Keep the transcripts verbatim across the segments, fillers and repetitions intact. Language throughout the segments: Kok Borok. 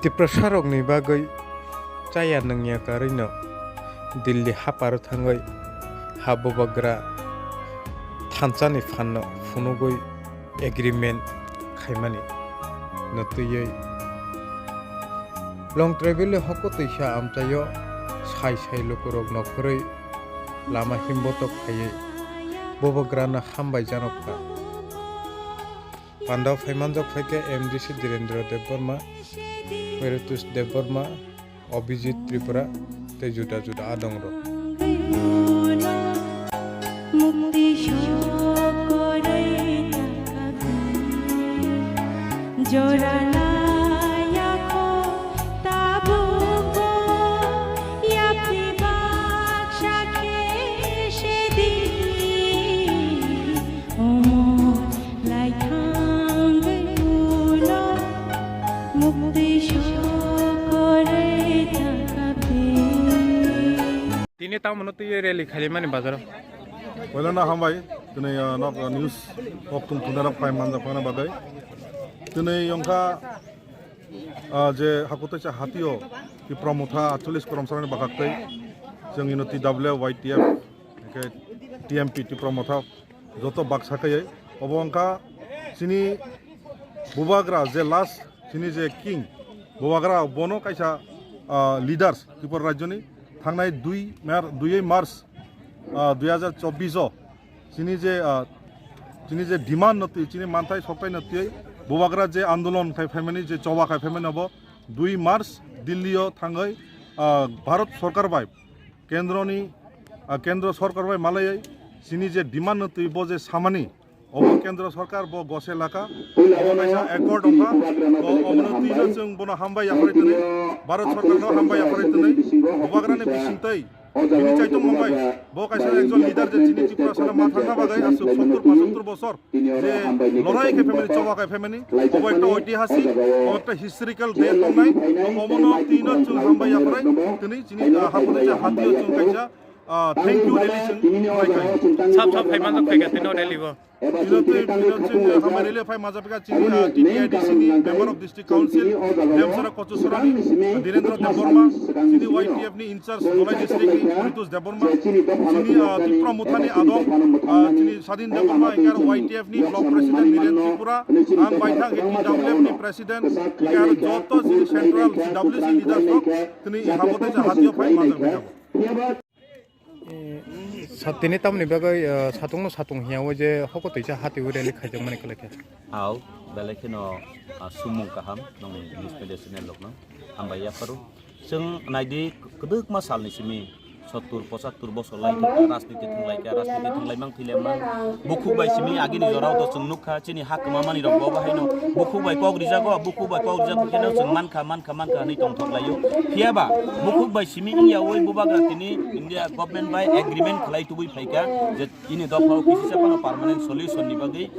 Tiprasarokni bagwi chaya nungya karwino Delhi haparo thangwi ha bubagra thansani phanno phunugwi agreement khaimani no twiwi Long Travel ni hoko twisa amchaio sai sai lukurok nokhorwi lama himbotok khaiwi bubagrano hambai janokha. Pandao phaimanjak phaikha M D C Dhirendra Debbarma, Veritus Debbarma, Abhijit Tripura tei juda juda adongrok. Tini tamo no twi rally khalimani bazaro. Poilano hambai, tini, ah, nok, ah, news kok tung thunai rok phai manjak phana bagwi. Tini yongkha, ah, je hakutwi cha hatio Tipra Motha atchollis korom sarani bakhaktwi. Jeng ino T W Y T F, hingke T M P Tipra Motha joto baksa kaiye. Obo wngkha chini bubagra je last chini je king bubagra bono kaisa, ah, leaders Tripura rajyoni thangnai dui Mar-, dui March, ah, dui hajar chobbish o chini je, ah, chini je demand no twi, chini manthai soktai no twi bubagra je andolon khai phaimani, je choba khai phaimani obo dui March Delhi o thangwi, ah, Bharat Sarkar bai kendroni, ah, kendro sorkar bai malaiwi chini je demand no twi bo je samani, obo kendro sorkar bo gose laka, obo kaisa accord wngkha, bo omono twino chwng bono hambai yaphrai twnwi, Bharat sorkar no hambai yaphrai twnwi, bubagrani bisingtwi bini chaitung mangbai, bo kaisa ekjon leader je chini Tripura sana ma thangna bagwi aswk sottur pachottur bosor je lorai khe phaimani, choba khe phaimani, obo ekta oitihasik, obo ekta historical day tongnai, omono twino chwng hambai yaphrai twnwi chini, ah, hakuni je hatio chwng kaisa, ah, thank you rally chwng khlai khai. Sab sab phai manjak phai kha tino rally bo. Tino twi, tino chwng, ah, hambai rally phai manjak phai kha chini, ah, T T A D C ni member of District Council, Demsara Kochusorani, Dhirendra Debbarma, chini Y T F ni in charge Dholai district ni Ritus Debbarma, chini, ah, Tipra Motha ni adong, ah, chini Sadin Debbarma, hingke aro Y T F ni block president Niren Tripura, ang baithang hingke T W F ni president, hingke aro joto chini central C W C leaders rok, tini habotei je hatio phai manjak phai kha. Eh, sa-, tini tamoni bagwi, ah, satung no satung hiya o je hoko twisa hatio rally khaijak mani kwlai kha. Au, belai kheno, ah, sumung kaham, nong news media channel rok no, hambai yapharo. Chwng naidi kwdwkma salni simi sottur pochattur bosor lai thangkha, rajniti thwnglaikha, rajniti thwnglaimang thwilaimang. Bukhuk bai simi agini jorao to chwng nukha, chini ha kwmamani rok bo haino bukhuk bai kok rijago, bukhuk bai kok rijago kheno chwng mankha, mankha, mankha hwnwi tongthok laio. Phiyaba bukhuk bai simi wngya oi bubagra tini India government bai agreement khlai tubui phaikha je Chini dophao kisisa phano permanent solution ni bagwi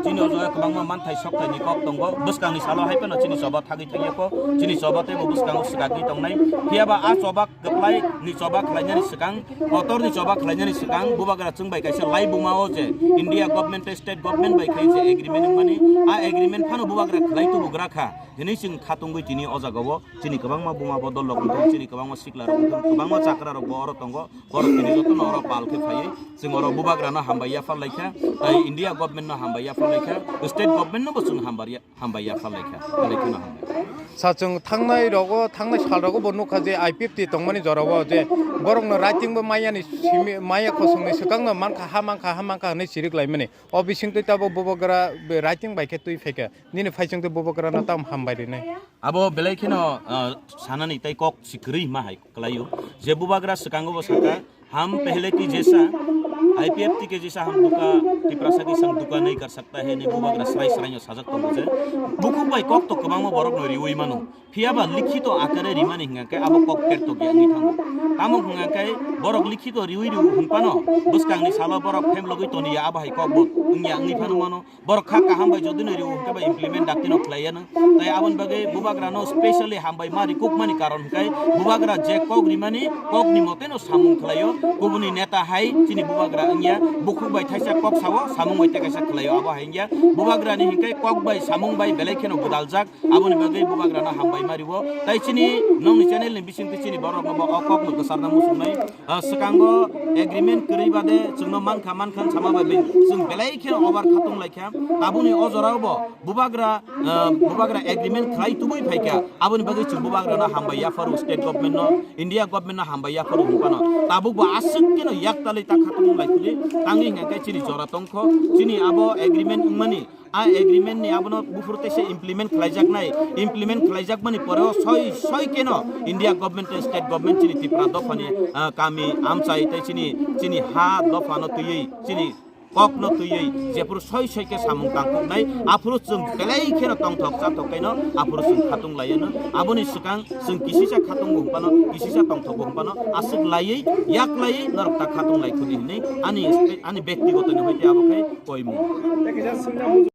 chini o jaga kwbangma manthai sokthai ni kok tongo. Bwskang ni salo hai phano chini choba thagwi thangya kho, chini choba teibo bwskango swkagwi tongnai. Phiyaba a choba kwplai ni choba khlainani swkang, kotor ni choba khlainani swkang bubagra chwng bai kaisa lai buma o je India government tei state government bai khai je agreement wngmani, a agreement phano bubagra khlai tubugra kha hinwi chwng khatungwi tini o jaga o chini kwbangma buma bodol rok wngthang, chini kwbangma sikla rok wngthang, kwbangma chakra rok bo oro tongo. Borok tini jotono oro pal khe phaiwi, chwng oro bubagrano hambai yaphar laikha, tei India government no hambai yaphar laikha, state government no bo chwng hambai ya-, hambai yaphar laikha, belai kheno hambai. Sa chwng thangnai rogo, thangnai sal rogo bo nukha je I P F T tongmani jorao je borokno writing bo maiyani simi, maya khosongni swkangno mankha, ha mankha, ha mankha hwnwi sirik laimani. O bisingtwi tabuk bubagra be writing bai khe twi phaikha. Nini phaichwng tei bubagrano tamo hambai rinai. Abo belai kheno, ah, sanani tei kok si kwrwi ma hai kwlaio. Je bubagra swkango bo saka, "Hum pehle ki jaisa, I P F T ke jaisa hum duka, Tiprasa ki sang duka nahi kar sakta hai," hinwi bubagra srai sraino sajak tongo je. Bukhuk bai kok to kwbangma borokno riwi mano. Phiyaba likhito akare rimani hwnga khe abo kok pher tokya wngwi thango. Tamo hwnga khe borok likhito riwi riwi hwn phano bwskangni salo borok phemlogwi toniya abo hai kok bo wngya wngwi phano mano. Borok kha kaham bai jodi no rio hwnkhe bai implement daktino khlaiya nw. Tai aboni bagwi bubagrano specially hambai ma rikukmani karon hwnkhe bubagra je kok rimani kokni moteno samung khlaio, kubuni neta hai chini bubagra wngya, bukhuk bai thaisa kok sao, samung bai tei kaisa khlaio, abo hai wngya. Bubagrani hinkhe kok bai samung bai belai kheno gwdaljak, aboni bagwi bubagrano hambai ma rwo. Tai chini nongni channel ni bisingtwi chini borokno bo o kokno kwcharna muchungnai. Ah, swkango agreement kwrwi bade chwngno mankha, mankha wng sama bai chwng belai kheno over khatung laikha. Tabukni o jorao bo bubagra, ah, bubagra agreement khlai tubui phaikha. Aboni bagwi chwng bubagrano hambai yapharo, state government no, India government no hambai yapharo hwnphano. Tabuk bo aswk kheno yaktalwi ta khatung laikhuli, tangwi hwnkhe chini jora tongkho, chini abo agreement wngmani, a agreement ni abono buphuru teisa implement khlaijaknai, implement khlaijakmani poreo soi soi kheno India government tei state government chini Tripura dophani, ah, kami amchai tei chini, chini ha dophano twiwi, chini kokno twiwi jephuru soi soi khe samung tangkuknai, aphuru chwng belai kheno tongthok chathok khaino aphuru chwng khatung laiano. Aboni swkang chwng kisisa khatung bo hwnphano, kisisa tongthok bo hwnphano, aswk laiwi yak laiwi norok ta khatung laikhudi hwnwi ani, ani bektigoto ni hoite abo khai koimung.